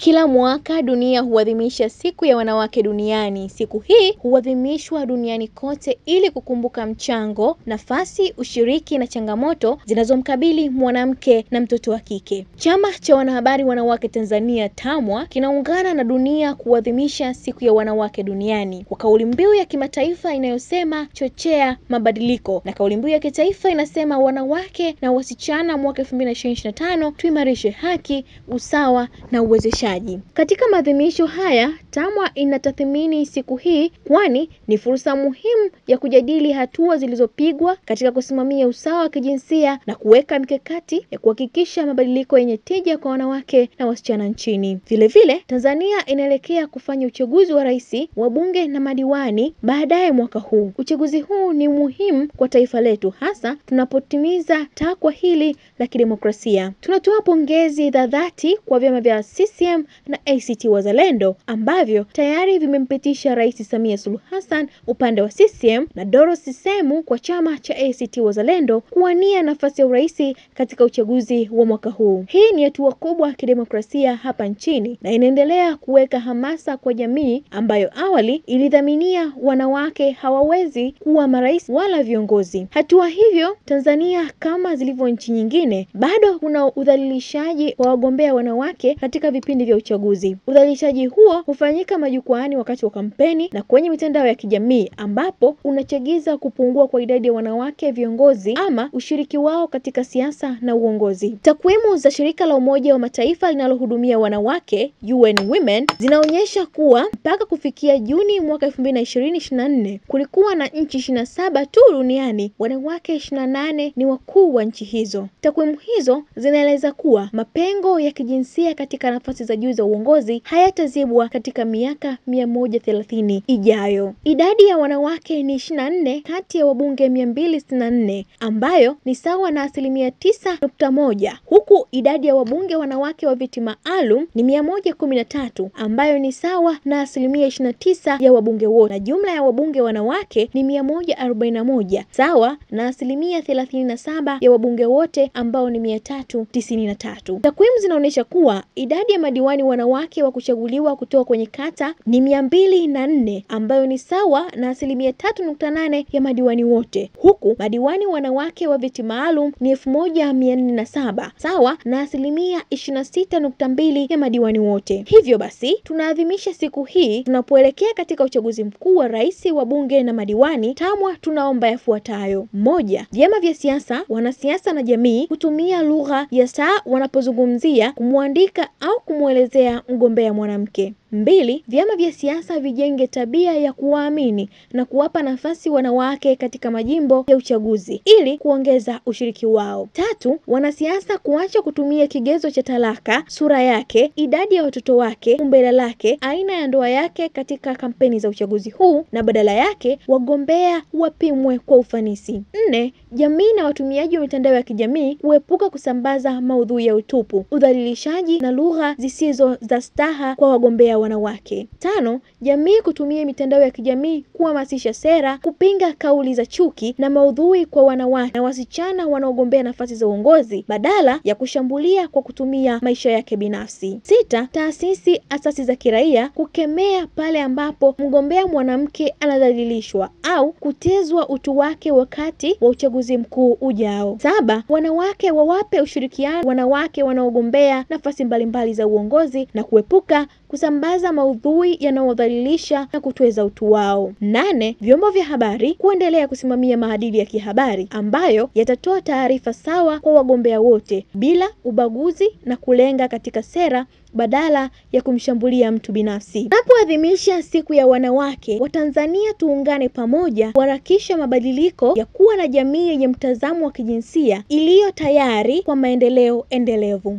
Kila mwaka dunia huadhimisha siku ya wanawake duniani. Siku hii huadhimishwa duniani kote ili kukumbuka mchango, nafasi, ushiriki na changamoto zinazomkabili mwanamke na mtoto wa kike. Chama cha Wanahabari Wanawake Tanzania TAMWA kinaungana na dunia kuadhimisha siku ya wanawake duniani kwa kauli mbiu ya kimataifa inayosema chochea mabadiliko, na kauli mbiu ya kitaifa inasema wanawake na wasichana mwaka 2025 tuimarishe haki, usawa na uwezeshaji. Katika maadhimisho haya, TAMWA inatathmini siku hii kwani ni fursa muhimu ya kujadili hatua zilizopigwa katika kusimamia usawa wa kijinsia na kuweka mikakati ya kuhakikisha mabadiliko yenye tija kwa wanawake na wasichana nchini. Vile vile, Tanzania inaelekea kufanya uchaguzi wa rais, wabunge na madiwani baadaye mwaka huu. Uchaguzi huu ni muhimu kwa taifa letu, hasa tunapotimiza takwa hili la kidemokrasia. Tunatoa pongezi za dhati kwa vyama vya CCM na ACT Wazalendo ambavyo tayari vimempitisha Rais Samia Suluhu Hassan upande wa CCM na Dorothy Semu kwa chama cha ACT Wazalendo kuwania nafasi ya urais katika uchaguzi wa mwaka huu. Hii ni hatua kubwa kidemokrasia hapa nchini na inaendelea kuweka hamasa kwa jamii ambayo awali ilidhaminia wanawake hawawezi kuwa marais wala viongozi. Hatua hivyo, Tanzania kama zilivyo nchi nyingine, bado kuna udhalilishaji wa wagombea wanawake katika vipindi vya uchaguzi. Udhalilishaji huo hufanyika majukwaani wakati wa kampeni na kwenye mitandao ya kijamii, ambapo unachagiza kupungua kwa idadi ya wanawake viongozi ama ushiriki wao katika siasa na uongozi. Takwimu za shirika la Umoja wa Mataifa linalohudumia wanawake UN Women zinaonyesha kuwa mpaka kufikia Juni mwaka 2024 kulikuwa na nchi 27 tu duniani, wanawake 28 ni wakuu wa nchi hizo. Takwimu hizo zinaeleza kuwa mapengo ya kijinsia katika nafasi za juu za uongozi hayatazibwa katika miaka 130 ijayo. Idadi ya wanawake ni 24 kati ya wabunge 264 ambayo ni sawa na 9.1%, huku idadi ya wabunge wanawake wa viti maalum ni 113 ambayo ni sawa na 29% ya wabunge wote, na jumla ya wabunge wanawake ni 141 sawa na 37% ya wabunge wote ambao ni 393. Takwimu zinaonyesha kuwa idadi ya madiwani wanawake wa kuchaguliwa kutoka kwenye kata ni 204 ambayo ni sawa na 3.8% ya madiwani wote, huku madiwani wanawake wa viti maalum ni 1407 sawa na 26.2% ya madiwani wote. Hivyo basi, tunaadhimisha siku hii tunapoelekea katika uchaguzi mkuu wa rais, wa bunge na madiwani. TAMWA tunaomba yafuatayo: 1. Vyama vya siasa, wanasiasa na jamii kutumia lugha ya saa wanapozungumzia, kumwandika au kumwelezea mgombea mwanamke. 2. Vyama vya siasa vijenge tabia ya kuwaamini na kuwapa nafasi wanawake katika majimbo ya uchaguzi ili kuongeza ushiriki wao. 3. Wanasiasa kuacha kutumia kigezo cha talaka, sura yake, idadi ya watoto wake, umbile lake, aina ya ndoa yake katika kampeni za uchaguzi huu, na badala yake wagombea wapimwe kwa ufanisi. 4. Jamii na watumiaji wa mitandao ya kijamii kuepuka kusambaza maudhui ya utupu, udhalilishaji na lugha zisizo za staha kwa wagombea wanawake. 5. Jamii kutumia mitandao ya kijamii kuhamasisha sera, kupinga kauli za chuki na maudhui kwa wanawake na wasichana wanaogombea nafasi za uongozi badala ya kushambulia kwa kutumia maisha yake binafsi. 6. Taasisi, asasi za kiraia kukemea pale ambapo mgombea mwanamke anadhalilishwa au kutezwa utu wake wakati wa uchaguzi mkuu ujao. 7. Wanawake wawape ushirikiano wanawake wanaogombea nafasi mbalimbali za uongozi na kuepuka kusambaza maudhui yanayodhalilisha na kutweza utu wao. 8. Vyombo vya habari kuendelea kusimamia maadili ya kihabari ambayo yatatoa taarifa sawa kwa wagombea wote bila ubaguzi na kulenga katika sera badala ya kumshambulia mtu binafsi. Tunapoadhimisha siku ya wanawake, Watanzania tuungane pamoja kuharakisha mabadiliko ya kuwa na jamii yenye mtazamo wa kijinsia iliyo tayari kwa maendeleo endelevu.